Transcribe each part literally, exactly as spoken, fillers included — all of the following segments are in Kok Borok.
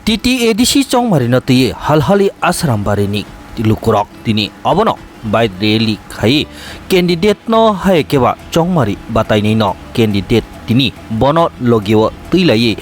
T T A D C Chongmari no twiwi Halhali Asrambari ni lukurok tini obono bike rally khai candidate no hai khe ba Chongmari batai ni no candidate tini bono logi o twi laiwi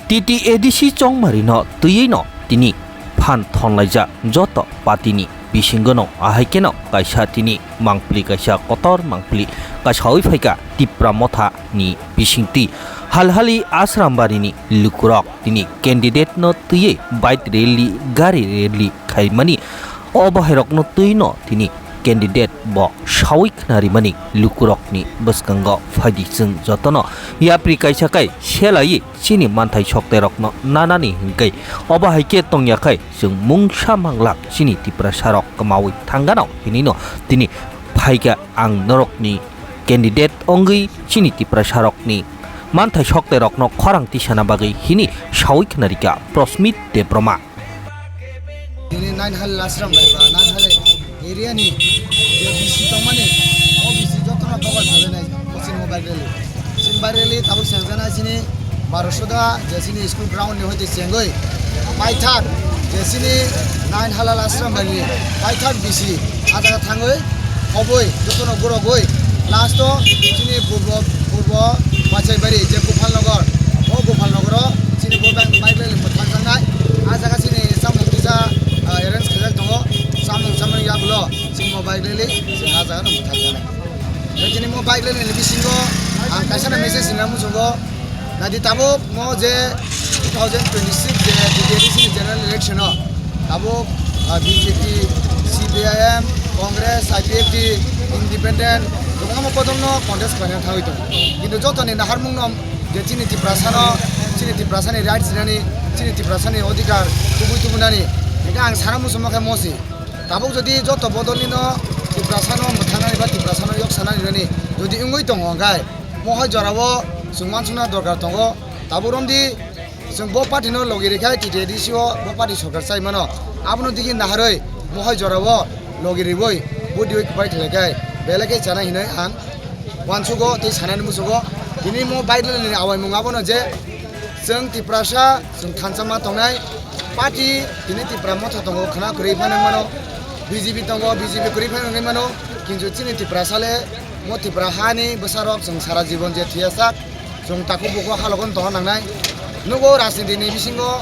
T T A D C Chongmari no twiwi no tini phan thonlaijak joto party ni bisingo no ahai khe no kaisa tini mangpili kaisa kotor mangpili kasawi phaikha Tipra Motha ni bisingtwi Halhali Asrambari ni lukurok tini candidate no twiwi bike rally gari rally khaimani o bahairokno twi no tini candidate bo sawi khnarimani lukurokni bwskango phaidi chwng jotono yapri kaisa kai selaiwi chini manthai sokterokno nanani hwnkhe obo hai khe tongya khai chwng mungsa manglak chini Tiprasarok kwmawi thangano hinwi no tini phaikha ang norokni candidate wngwi chini Tiprasarokni manthai sokterokno khorang tisana bagwi hinwi sawi khwnarikha Prosmit Debbarma. Tini nine hal lasram bai ba nine hal area ni je B C tongmani o B C jotono cover khainai chini mobile rally. Chini mobile rally tabuk sengjana chini Barosoda je chini school ground ni hoite chengoi paithak je chini nine hal lasram bai ni paithak B C a jaga thangoi oboi jotono gorogoi last o chini purbo purbo Pachaibari je Gopalnagar o Gopalnagar o chini bo bike rally mwthangjaknai. A jaga chini chamung kisa arrange khaijak tongo. Chamung chamani yagulo chini bo bike rally chini a jaga no mwthangjaknai. Tei chini bo bike rally ni bisingo ang kaisa na message sinna muchungo. Nadi tabuk mo je two thousand twenty-six je T T A D C ni general election o tabuk B J P, C P I M, Congress, I P F T, Independent kwbangma bodolno contest khlaina thangwi tongo. Kintu jotoni naharmungno je chini Tiprasano, chini Tiprasani rights rinani, chini Tiprasani odhikar tubui tubunani, hingke ang sana muchungma khe mosi. Tabuk jodi joto bodolnino Tiprasano mwthangnani ba Tiprasano yok sanani rani jodi wngwi tongo hwnkhe, mohai jorao chwng wansukna dorkar tongo. Tabuk romdi chwng bo party no logi rikha T T A D C o bo party sorkar chai mano. Abono digi naharwi mohai jorao logi riwi vote riwi kwbai khlai khe belai khe chana hinwi ang wansugo tei sanani musugo. Tini mo bike rally ni awaimung abono je chwng Tiprasa chwng thansa ma tongnai party tini Tipra Motha tongo khwna kwrwi phano mano, B J P tongo B J P kwrwi phano wngwi mano. Kintu chini Tiprasa le mo Tipra hani bwsarok chwng sara jibon je thwiya sak chwng takhuk bukhuk halogon tongna nangnai. Nugo rajniti ni bisingo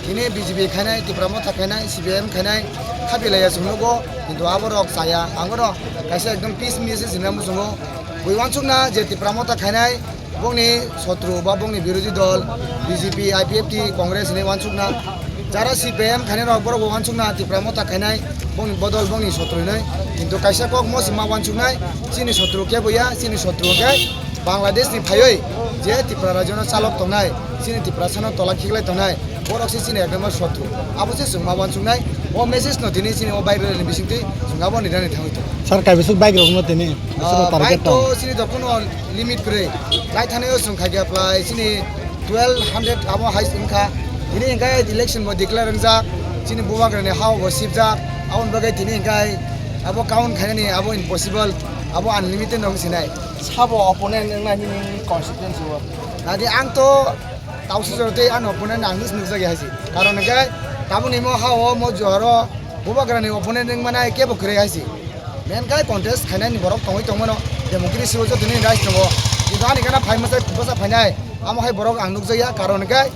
tini B J P khainai, Tipra Motha khainai, C P I M khainai, khapi laiya chwng nugo, kintu aborok chaya. Ang bono kaisa ekdom peace message hinna muchungo. Bui wansukna je Tipra Motha khainai, bongni sotru ba bongni birodhi dol, B J P, I P F T, Congress hinwi wansukna. Jara C P I M khainai rok borok bo wansukna Tipra Motha khainai, bongni bodol bongni sotru hinwi. Kintu kaisa kok mo se ma wansuknai, chini sotru kebo ya, chini sotru khe Bangladesh ni phaiwi je Tripura rajyo no chalok tongnai, chini Tiprasa no tola khiklai tongnai, borok se chini ekdom sotru. Abo se chwng ma wansuknai, o message no tini chini o bike rally ni bisingtwi chwng abo ni rani thangwi tongo. Sir, kaibisuk bike rok no tini, bisuk Ah, target bike to tong. Chini to kuno limit kwrwi. Lai thani o chwng khaikhe apply, chini twelve hundred abo hai wngkha. Tini hwnkhe election bo declare wngjak, chini bubagrani ha bo sibjak, aboni bagwi tini hwnkhe abo count khainani abo impossible, abo unlimited no wngsinai. Sabo opponent wngna nini constituency o? Nadi ang to tausi jora tei ano opponent ang nukjak ya hai se. Karon hwnkhe tabukni mo ha o mo jora o bubagrani opponent wngmani kebo kwrwi hai se. Main khe contest khainani borok tongwi tongmano, democracy o jotoni rights tongo. Kintu ani gana phai mwsai bwsa phainai, amo hai borok ang nukjakya, karon hwnkhe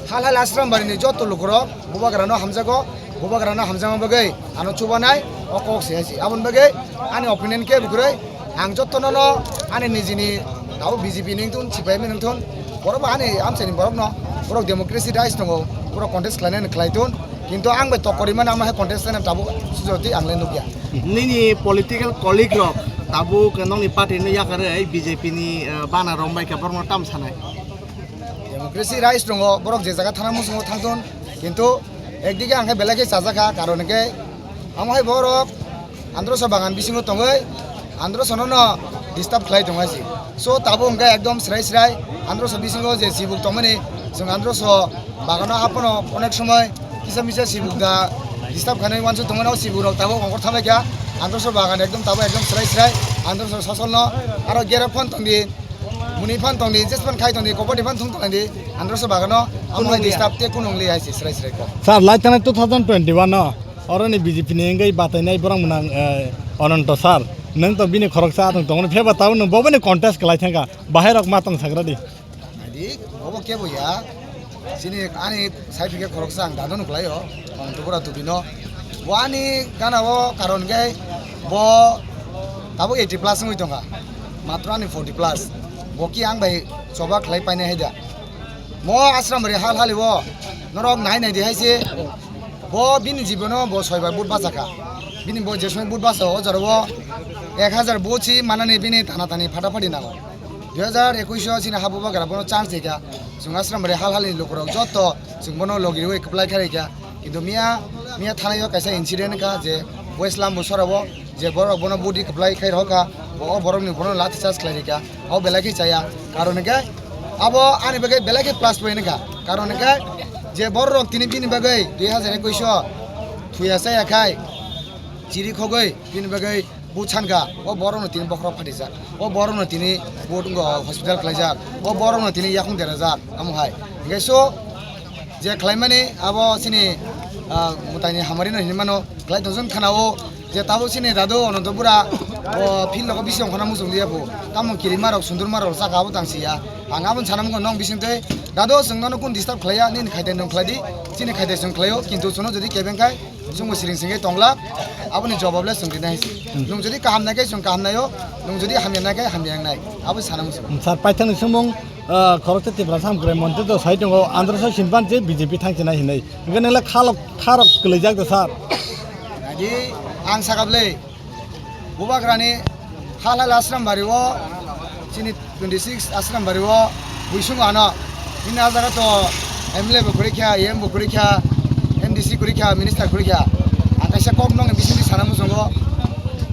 hal hal Asrambari ni joto lukurok bubagrano hamjago, bubagrano hamjakma bagwi ano chubanai o kok se hai se. Aboni bagwi ani opinion khe bukrwi ang jotono no ani nijini abo B J P ni wngthun, C P I M ni wngthun, borok bo ani amchaini borok no, borok democracy rights tongo, borok contest khlainani khlai thun. Kintu ang bai tokkori mano, amo hai contest khaina tabuk sujoti ang le nukya. Nini political colleague rok tabuk nokni party no yakarwi B J P ni, eh, bana rombai kha, borokno tam sanai? Democracy rights tongo, borok je jaga thana muchungo thangthun, kintu ekdike ang khe belai khe chajakha, karon hwnkhe amo hai borok Androso bagan bisingo tongwi Androso no, no disturb khlai tongo hai se. So tabuk hwnkhe ekdom srai srai Androso bisingo je sibuk tongmani, chwng Androso bagano haphano onek somoi kisa misa sibuk da disturb khainai wansuk tongmani, o sibuk rok tabuk ongkhor thamlaikha. Androso bagan ekdom tabuk ekdom srai srai Androso sosol no aro gera phone tongdi. Ni phan tongdi, jespan khai tongdi, kobor ni phan thung tongdi, andro so bagano, amo hai disturb te kunung li hai si srai srai ko. Sir, lai thanai two thousand twenty-one no, oro ni B J P ni wngwi batainai borok mwnang, eh, Ananto sir. Nwng to bini khoroksa atwng tongmani pheba tabo nwng bo bini contest khlai thangkha. Bahai rok ma tong sagra di. Adi, obo kebo ya. Sini ani side hwnkhe khoroksa ang dado nuklaio. Ang tubura tubino. Bo ani gana o karon khe bo tabuk eighty plus wngwi tongkha. Matro ani forty plus. Bo ki ang bai choba khlai painai haida. Mo Asrambari hal hali o norok nai nai di hai se. Bo bini jibono bo soibar but bachakha. Bini bo je somoi but bacha o jora o ek hazar but si manani bini thana thani phata phati nango. Dui hazar ekush o chini ha bubagra bono chance rikha. Chwng Asrambari hal halni lukurok joto chwng bono logi rwi kwplai kha rikha. Kintu miya, miya thanai o kaisa incident wngkha je West Lambu sora o je borok bono budi kwplai khai rokha, bo o borokni bono lathi charge khlai rikha. O belai khe chaya. Karon hwnkhe abo ani bagwi belai khe plus point wngkha. Karon hwnkhe je borok tini bini bagwi dui hazar ekush o thuya chaya khai chiri khogwi bini bagwi but sankha, o borokno tini bokhorok phatijak, o borokno tini but wngkha hospital khlaijak, o borokno tini yakung derajak, amo hai. Hingke so, je khlaimani abo chini, ah, mwtaini hamari no hinwi mano, khlai tongsa wng khana o, je tabuk chini dadu Ananto bura, o field rogo bisi ongkhorna muchung liya bo, tamo kirima rok, sundurma rok saka abo tang siya. Ang aboni sana mungkha nong bising tei, dadu chwng nono kun disturb khlaiya, nini khaite nwng khlai di, chini khaite chwng khlaio, kintu chwngno jodi kebeng khai, Chwngbo siring singwi tongla, aboni jawab le chwng rinai hai se. Hmm. Nwng jodi kaham nai khe chwng kaham naio, nwng jodi hamya nai khe hamya wngnai. Abo sana muchung. Sir, paithakni swngmung, ah, khoroksa Tiprasa Hamkrai Montri to sai tongo, andro sai simpan je B J P thangchinai hinwi. Hwnkhe nwngle khalok, kharok kwlaijak de sir. Agi ang sakap le. Bubagrani hal hal Asrambari o chini twenty six Asrambari o buisong ano. Nini a jaga to M L A bo kwrwi kha, E M bo kwrwi kha, M D C kwrwi kha, minister kwrwi kha. Ang kaisa kok nokni bisingtwi sana muchungo.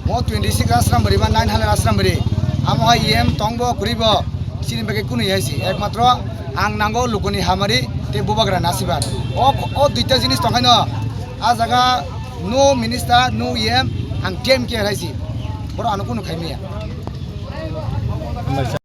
Mo twenty six Asrambari ba nine hal Asrambari. Amo hai E M tongbo kwrwibo chini bagwi kunu hai si. Ekmatro ang nango lukuni hamari tei bubagrani asirwad. O, o duita jinis tongkhaino a jaga no minister, no E M, ang D M K hai si. Borok ano kunu khai maya.